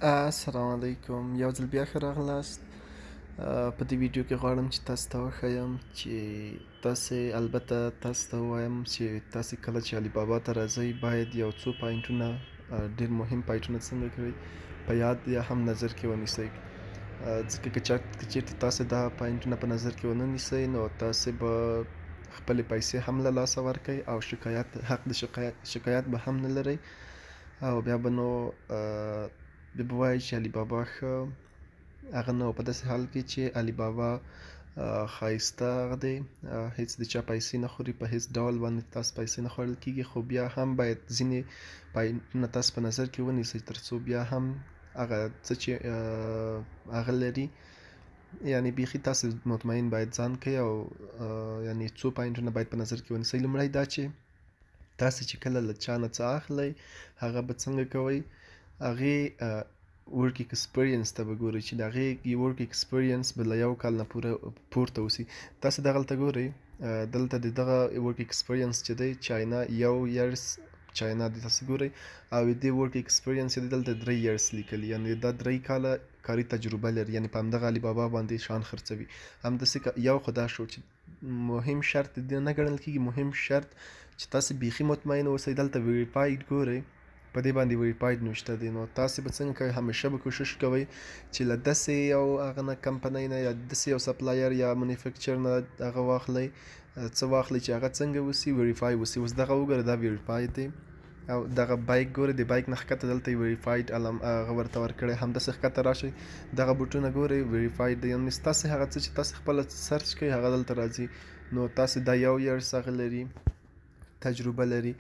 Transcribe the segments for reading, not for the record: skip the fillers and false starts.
السلام علیکم، یو ځل بیا ښه راغلاست. په دې ویډیو کې غواړم چې تاسو ته وښیم چې تاسې، البته تاسو ته ووایم چې تاسې کله چې علي بابا ته راځئ، باید یو څو پاینټونه، ډیر مهم پاینټونه څنګه کوئ په یاد یا هم نظر کې ونیسئ، ځکه که چېرته تاسې دا پاینټونه په نظر کې ونه نیسئ، نو تاسې به خپلې پیسې هم له لاسه ورکئ او شکایت حق د شکایت به هم نه لرئ، او بیا به نو بیا به وایي چې علي بابا ښه هغه نه، په داسې حال کې چې علي بابا ښایسته هغه دی، هیڅ د چا پیسې نه خوري، په هیڅ ډول باندې تاسو پیسې نه خوړل کیږي. خو بیا هم باید ځینې پاینټونه تاسو په نظر کې ونیسئ، ترڅو بیا هم هغه څه چې هغه لري، یعنی بیخي تاسو مطمئن باید ځان کړئ، او یعنی څو پاینټونه باید په نظر کې ونیسئ. لومړی دا چې تاسو چې کله له چا نه څه اخلئ، هغه به څنګه کوئ؟ هغې work experience ته به ګورئ چې د هغې work experience به له یو کال نه پوره پورته اوسي. تاسو دغلته ګورئ، دلته د دغه work experience چې دی، چاینا یو years چاینا دی، تاسو ګورئ، او د دې work experience چې دی، دلته 3 years لیکلي، یعنی دا 3 کاله کاري تجربه لري، یعنی په همدغه علي بابا باندې شان خرڅوي. همداسې یو خو دا شو چې مهم شرط دې نه ګڼل کېږي. مهم شرط چې تاسو بیخي مطمئن اوسئ، دلته verified ګورئ، په دې باندې verified نوشته دی. نو تاسو به څنګه کوئ؟ همیشه به کوشش کوئ چې له داسې یو هغه نه، کمپنۍ نه یا داسې یو supplier یا manufacturer نه هغه واخلئ، څه واخلئ چې هغه څنګه وسي؟ verify وسي. اوس دغه وګوره، دا verified دی، او دغه bike ګوره، د bike نه ښکته دلته verified علم هغه ورته ورکړی. همداسې ښکته راشئ، دغه بوټونه ګورئ، verified دی، یعنې ستاسې هغه څه چې تاسې خپله search کوئ، هغه دلته راځي. نو تاسې دا یو years هغه لري، تجربه لري،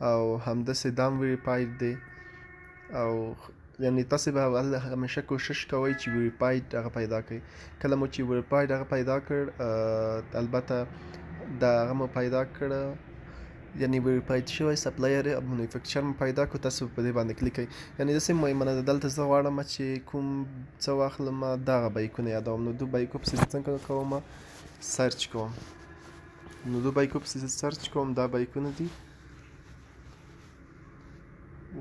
او همداسې دا هم verified دی. او یعنی تاسې به اول همیشه کوشش کوئ چې verified هغه پیدا کړئ. کله مو چې verified هغه پیدا کړ، البته دا هغه مو پیدا کړ، یعنی verified شوی supplier او manufacturer مو پیدا کړ، تاسو په دې باندې کلیک کړئ. یعنی داسې مهمه نه ده. دلته زه غواړم چې کوم څه واخلم، دغه بایکونه یادوم، نو دو بایکو پسې زه څنګه کوم؟ search کوم. نو دو بایکو پسې زه search کوم، دا بایکونه دي.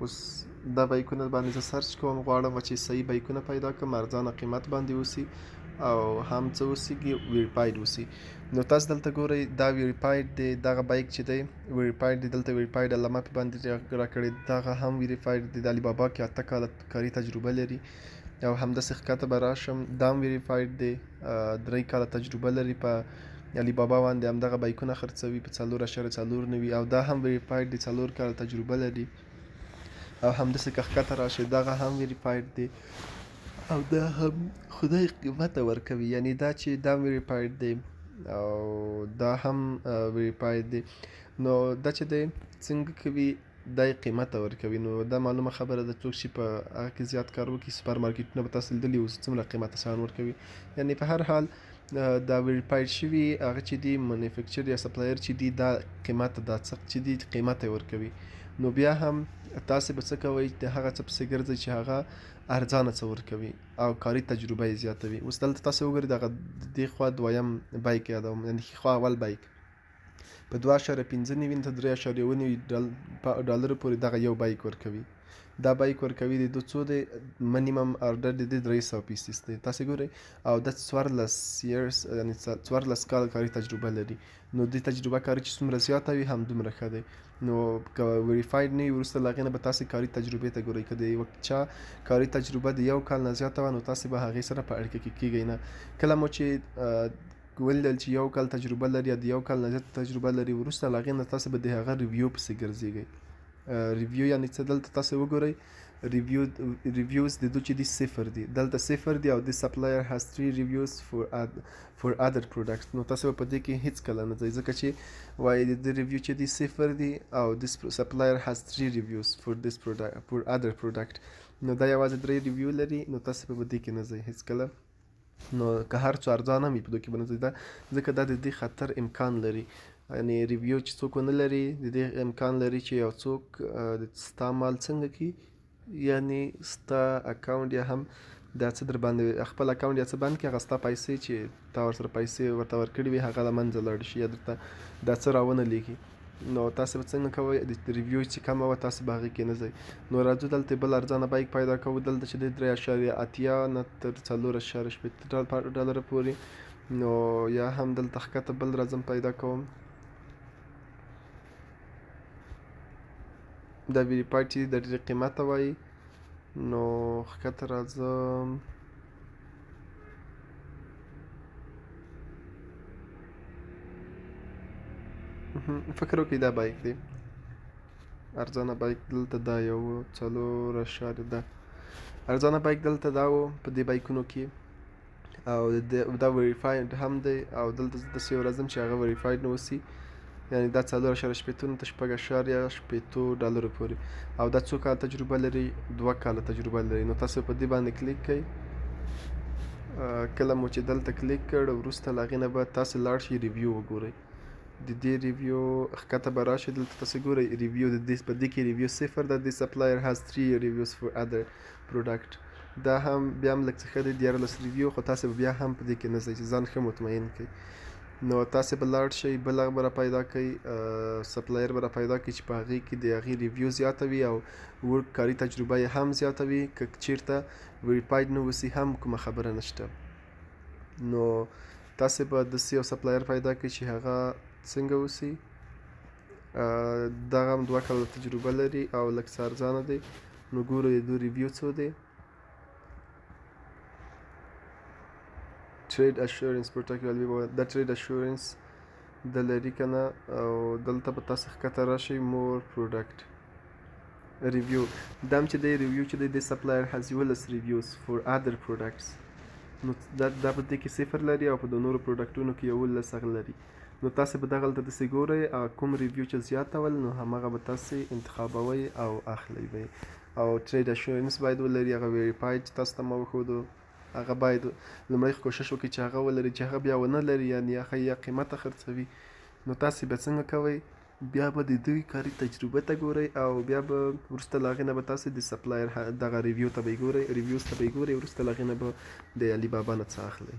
اوس دا بایکونه باندې زه search کوم، غواړم چې صحیح بایکونه پیدا کړم، ارزانه قیمت باندې اوسي او هم څه اوسیږي؟ verified اوسي. نو تاسو دلته ګورئ، دا verified دی، دغه bike چې دی verified دی، دلته verified علامه په باندې راکړې، دغه هم verified دی، د علي بابا کې 8 کاله کاري تجربه لري. او همداسې ښکته به راشم، دا هم verified دی، 3 کاله تجربه لري، په علي بابا باندې همدغه بایکونه خرڅوي په 4.94، او دا هم verified دی، 4 کاله تجربه لري. او همداسې که ښکته راشي، دغه هم verified دی، او دا هم خدای قیمته ورکوي، یعنی دا چې دا verified دی او دا هم verified دی. نو دا چې دی څنګه کوي؟ دا یې قیمته ورکوي. نو دا معلومه خبره ده، څوک چې په هغه کې زیات کار وکړي، سوپر مارکیټونه به تاسو لیدلي اوسي، څومره قیمته شیان ورکوي. یعنی په هر حال دا verified شوي هغه چې دی، manufacturer یا supplier چې دی، دا قیمته، دا څه چې دی قیمته ورکوي. نو بیا هم تاسې به څه کوئ؟ د هغه څه پسې ګرځئ چې هغه ارزانه څه ورکوي او کاري تجربه یې زیاته وي. اوس دلته تاسې وګورئ، دغه دې خوا دویم bike یادوم، یعنې ښي خوا اول bike په 2.95 نه تر 3.97 ډالرو پورې دغه یو bike ورکوي. دا bike ورکوي، د دو څو دی؟ minimum order د دې 300 pieces دی، تاسې ګورئ، او د 14 years، یعنې 14 کاله کاري تجربه لري. نو د تجربه کاري چې څومره زیاته وي، هم دومره ښه دی. نو که verified نه وي، وروسته له هغې نه به تاسې کاري تجربې ته ګورئ. که د یو چا کاري تجربه د یو کال نه زیاته وه، نو تاسې به هغې سره په اړیکه کې کیږئ نه. کله مو چې ولیدل چې یو کال تجربه لري یا د یو کال نه زیاته تجربه لري، وروسته له هغې نه تاسې به د هغه review پسې ګرځېږئ. review یعنی څه؟ دلته تاسې وګورئ، reviews د دو چې دي صفر دي، دلته صفر دي، او this supplier has three reviews for other products. نو تاسو به په دې کې هیڅ کله نه ځئ، ځکه چې وایي د دې review چې دي صفر دي او this supplier has three reviews for this product، for other product. نو دا یوازې درې review لري، نو تاسو به په دې کې نه ځئ هیڅ کله. نو که هر څو ارزانه وي، په دې کې به نه ځئ، دا ځکه دا د دې خطر امکان لري، یعنی review چې څوک ونه لري، د دې امکان لري چې یو څوک د ستا مال څنګه کی، یعنی ستا account یا هم دا څه در باندې خپل account یا څه بند کړي، هغه ستا پیسې چې تا ورسره پیسې ورته ورکړي وي، هغه له منځه لاړ شي یا درته دا څه راونه لیږي. نو تاسو به څنګه کوئ؟ د review چې کمه وه تاسو به هغې کې نه ځئ. نو راځو دلته بل ارزانه بایک پیدا کوو. دلته چې دی 3.80 نه تر 4.60 ډالره پورې. نو یا هم دلته ښکته بل راځم پیدا کوم. دا verified چې د ډېر قیمته وایي. نو ښکته راځم. فکر وکړئ دا بایک دی، ارزانه بایک دلته دا یو څلور اشاریه ده ارزانه بایک دلته دا و په دې بایکونو کې، او دا verified هم دی. او دلته زه داسې یو راځم چې هغه verified نه اوسي، یعنی دا 4.60 نه تر 6.60 ډالرو پورې. او دا څو کاله تجربه لري؟ 2 کاله تجربه لري. نو تاسو په دې باندې کلیک کړئ. کله مو چې دلته کلیک کړ، وروسته له هغې نه به تاسو لاړ شئ review وګورئ. د دې review ښکته به راشي، دلته تاسو ګورئ review د دې، په دې کې review 0 ده. This supplier has 3 reviews for other product. دا هم بیا هم لږ څه ښه دی، 13 review، خو تاسو به بیا هم په دې کې نه ځئ چې ځان ښه مطمئن کړئ. نو تاسو به لاړ شئ بل هغه به را پیدا کړئ، supplier به را پیدا کړئ چې په هغې کې د هغې review زیاته وي او work کاري تجربه یې هم زیاته وي. که چیرته verified نه اوسي هم کومه خبره نشته. نو تاسو به داسې یو supplier پیدا کړئ چې هغه څنګه اوسي، دغه هم 2 کاله تجربه لري او لږ څه ارزانه دی. نو ګورو د دوی review څو دی. Trade assurance protect دا trade assurance د لري که نه. او دلته به تاسو ښکته راشئ more product review، دا هم چې دی review چې دی the supplier has 11 reviews for other products. نو دا په دې کې 0 لري او په د نورو product ونو کې 11 هغه لري. نو تاسو به دغلته داسې ګورئ کوم review چې زیاته ول نو هماغه به تاسو انتخابوئ او اخلئ به یې. او trade assurance باید ولري، هغه verified چې تاسو ته ما وښودو هغه باید لومړی کوشش وکړئ چې هغه ولري. چې هغه بیا ونه لري یعنی هغه یا قیمته خرڅوي، نو تاسو به څنګه کوئ؟ بیا به د دوی کاري تجربه ته ګورئ او بیا به وروسته له هغې نه به تاسو د supplier دغه review ته به یې ګورئ، reviews ته به یې ګورئ، وروسته له هغې نه به د علي بابا نه څه اخلئ.